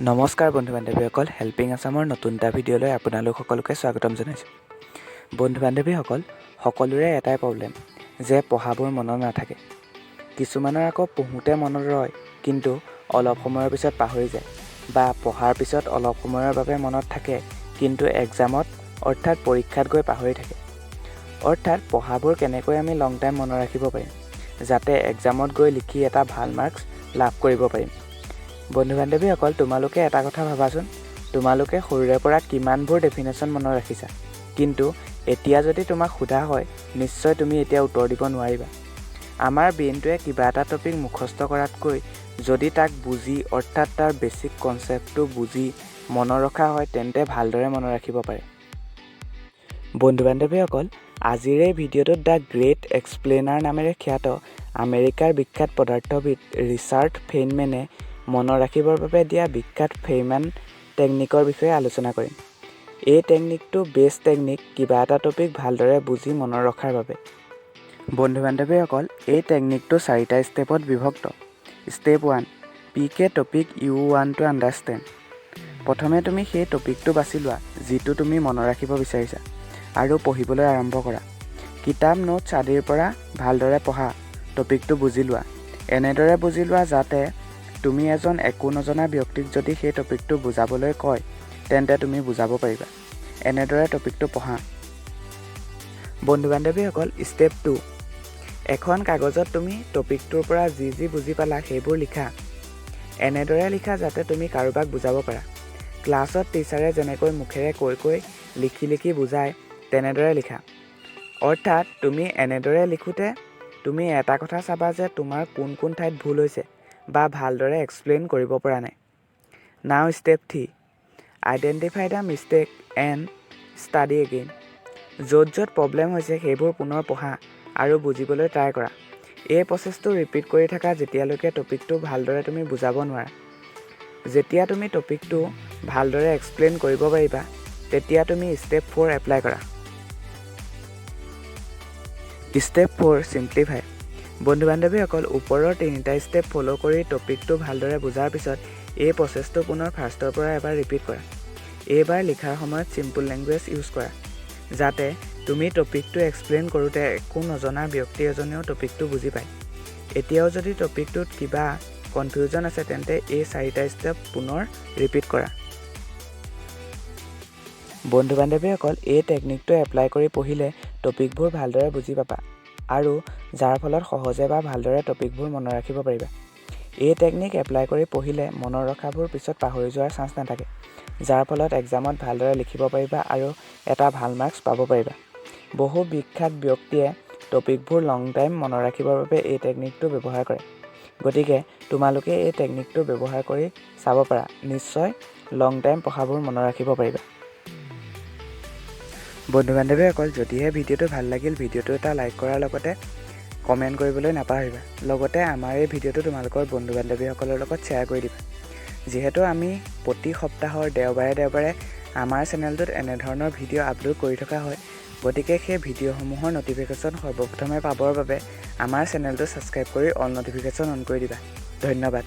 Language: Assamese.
নমস্কাৰ বন্ধু বান্ধৱীসকল, হেল্পিং আছামৰ নতুন এটা ভিডিঅ'লৈ আপোনালোক সকলোকে স্বাগতম জনাইছোঁ। বন্ধু বান্ধৱীসকল, সকলোৰে এটাই প্ৰব্লেম যে পঢ়াবোৰ মনত নাথাকে। কিছুমানৰ আকৌ পঢ়োঁতে মনত ৰয়, কিন্তু অলপ সময়ৰ পিছত পাহৰি যায় বা পঢ়াৰ পিছত অলপ সময়ৰ বাবে মনত থাকে, কিন্তু এক্সামত অৰ্থাৎ পৰীক্ষাত গৈ পাহৰি থাকে। অৰ্থাৎ পঢ়াবোৰ কেনেকৈ আমি লং টাইম মনত ৰাখিব পাৰিম, যাতে এক্সামত গৈ লিখি এটা ভাল মাৰ্কছ লাভ কৰিব পাৰিম? বন্ধু বান্ধৱীসকল, তোমালোকে এটা কথা ভাবাচোন, তোমালোকে সৰুৰে পৰা কিমানবোৰ ডেফিনেশ্যন মনত ৰাখিছা? কিন্তু এতিয়া যদি তোমাক সোধা হয়, নিশ্চয় তুমি এতিয়া উত্তৰ দিব নোৱাৰিবা। আমাৰ ব্ৰেইনটোৱে কিবা এটা টপিক মুখস্থ কৰাতকৈ যদি তাক বুজি, অৰ্থাৎ তাৰ বেছিক কনচেপ্টটো বুজি মনত ৰখা হয়, তেন্তে ভালদৰে মনত ৰাখিব পাৰে। বন্ধু বান্ধৱীসকল, আজিৰ এই ভিডিঅ'টোত the great explainer নামেৰে খ্যাত আমেৰিকাৰ বিখ্যাত পদাৰ্থবিদ ৰিচাৰ্ড ফেইনমেনে মনত ৰাখিবৰ বাবে দিয়া বিখ্যাত ফেইনমেন টেকনিকৰ বিষয়ে আলোচনা কৰিম। এই টেকনিকটো বেষ্ট টেকনিক কিবা এটা টপিক ভালদৰে বুজি মনত ৰখাৰ বাবে। বন্ধু বান্ধৱীসকল, এই টেকনিকটো চাৰিটা ষ্টেপত বিভক্ত। Step 1, pick a topic you want to understand. প্ৰথমে তুমি সেই টপিকটো বাছি লোৱা যিটো তুমি মনত ৰাখিব বিচাৰিছা আৰু পঢ়িবলৈ আৰম্ভ কৰা। কিতাপ, নোটছ আদিৰ পৰা ভালদৰে পঢ়া, টপিকটো বুজি লোৱা। এনেদৰে বুজি লোৱা যাতে তুমি এজন একো নজনা ব্যক্তিক যদি সেই টপিকটো বুজাবলৈ কয়, তেন্তে তুমি বুজাব পাৰিবা। এনেদৰে টপিকটো পঢ়া। বন্ধু বান্ধৱীসকল, ষ্টেপ 2, এখন কাগজত তুমি টপিকটোৰ পৰা যি যি বুজি পালা সেইবোৰ লিখা। এনেদৰে লিখা যাতে তুমি কাৰোবাক বুজাব পাৰা। ক্লাছত টিচাৰে যেনেকৈ মুখেৰে কৈ কৈ, লিখি লিখি বুজায়, তেনেদৰে লিখা। অৰ্থাৎ তুমি এনেদৰে লিখোঁতে তুমি এটা কথা চাবা যে তোমাৰ কোন কোন ঠাইত ভুল হৈছে বা ভালদৰে এক্সপ্লেইন কৰিব পৰা নাই। Now step 3, identify the mistake and study again. য'ত য'ত প্ৰব্লেম হৈছে, সেইবোৰ পুনৰ পঢ়া আৰু বুজিবলৈ ট্ৰাই কৰা। এই প্ৰচেছটো ৰিপিট কৰি থাকা যেতিয়ালৈকে টপিকটো ভালদৰে তুমি বুজাব নোৱাৰা। যেতিয়া তুমি টপিকটো ভালদৰে এক্সপ্লেইন কৰিব পাৰিবা, তেতিয়া তুমি ষ্টেপ 4 এপ্লাই কৰা। Step 4, simplify. বন্ধু বান্ধৱীসকল, ওপৰৰ তিনিটা ষ্টেপ ফ'ল' কৰি টপিকটো ভালদৰে বুজাৰ পিছত এই প্ৰচেছটো পুনৰ ফাৰ্ষ্টৰ পৰা এবাৰ ৰিপিট কৰা। এইবাৰ লিখাৰ সময়ত চিম্পুল লেংগুৱেজ ইউজ কৰা, যাতে তুমি টপিকটো এক্সপ্লেইন কৰোঁতে একো নজনা ব্যক্তি এজনেও টপিকটো বুজি পায়। এতিয়াও যদি টপিকটোত কিবা কনফিউজন আছে, তেন্তে এই চাৰিটা ষ্টেপ পুনৰ ৰিপিট কৰা। বন্ধু বান্ধৱীসকল, এই টেকনিকটো এপ্লাই কৰি পঢ়িলে টপিকবোৰ ভালদৰে বুজি পাবা আৰু যাৰ ফলত সহজে বা ভালদৰে টপিকবোৰ মনত ৰাখিব পাৰিবা। এই টেকনিক এপ্লাই কৰি পঢ়িলে মনত ৰখাবোৰ পিছত পাহৰি যোৱাৰ চান্স নাথাকে, যাৰ ফলত এক্সামত ভালদৰে লিখিব পাৰিবা আৰু এটা ভাল মাৰ্কছ পাব পাৰিবা। বহু বিখ্যাত ব্যক্তিয়ে টপিকবোৰ লং টাইম মনত ৰাখিবৰ বাবে এই টেকনিকটো ব্যৱহাৰ কৰে। গতিকে তোমালোকে এই টেকনিকটো ব্যৱহাৰ কৰি চাব পাৰা। নিশ্চয় লং টাইম পঢ়াবোৰ মনত ৰাখিব পাৰিবা। বন্ধু বান্ধৱীসকল, যদিহে ভিডিঅ'টো ভাল লাগিল, ভিডিঅ'টো এটা লাইক কৰাৰ লগতে কমেণ্ট কৰিবলৈ নাপাহৰিবা। লগতে আমাৰ এই ভিডিঅ'টো তোমালোকৰ বন্ধু বান্ধৱীসকলৰ লগত শ্বেয়াৰ কৰি দিবা। যিহেতু আমি প্ৰতি সপ্তাহৰ দেওবাৰে দেওবাৰে আমাৰ চেনেলটোত এনেধৰণৰ ভিডিঅ' আপলোড কৰি থকা হয়, গতিকে সেই ভিডিঅ'সমূহৰ ন'টিফিকেশ্যন সৰ্বপ্ৰথমে পাবৰ বাবে আমাৰ চেনেলটো ছাবস্ক্ৰাইব কৰি অল ন'টিফিকেশ্যন অন কৰি দিবা। ধন্যবাদ।